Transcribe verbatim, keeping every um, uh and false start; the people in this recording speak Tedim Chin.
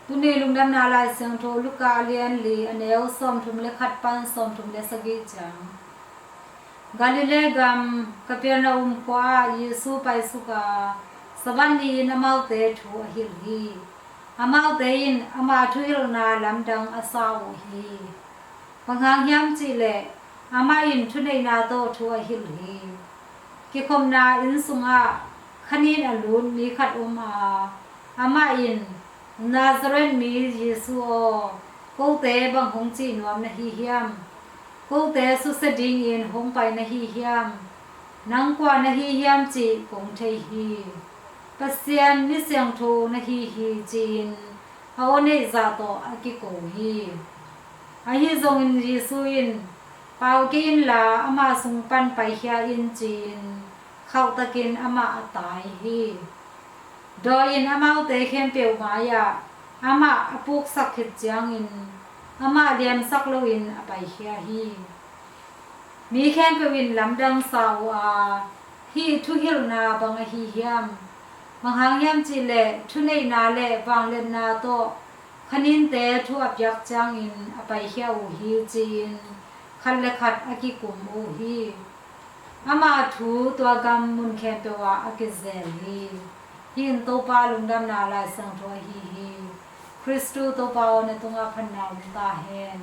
Tuni lungdamna Lai Siangtho Luka a lian li, a neu sawmthum le khat pan sawmthum le sagih ciang. Galilee gam Kapernaum khua ah Jesu paisuk a, Sabbath ni-in amaute thu a hilh hi. Amaute in ama thuhilhna lamdang a sa uh hi. Bang hang hiam cih leh amah in thuneihna tawh thu a hilh hi. Kikhopna inn sungah khanin a lut mi khat om a, amah in, Nazareth mi Jesu aw, kote bang hong cih nuam na hi hiam? Kote susia dingin hong pai na hi hiam? Nang kua na hi hiam cih kong thei hi. Pasian mi siangtho na hi hi, ci-in a aw neih zah tawh a kiko hi. Ahi zongin Jesu in, Pau kei inla, ama sung pan paikhia in, ci-in khauhtakin amah a tai hi. Dawi in amaute khempeuh mai-ah amah a puksak khit ciangin amah liamsak loin a paikhia hi. Mi khempeuh in lamdang sa uh a, Hih thuhilhna bang ahi hiam? Bang hang hiam cih leh thuneihna le vangliatna tawh khaninte thu a piak ciangin a paikhia uh hi, ci-in khat le khat a kikum uh hi. Ama thu tua gam mun khempeuh ah a kizel hi. Hih in Topa lungdamna Lai Siangtho ahi hi. Khristu Topa aw, na tungah phatna om ta hen.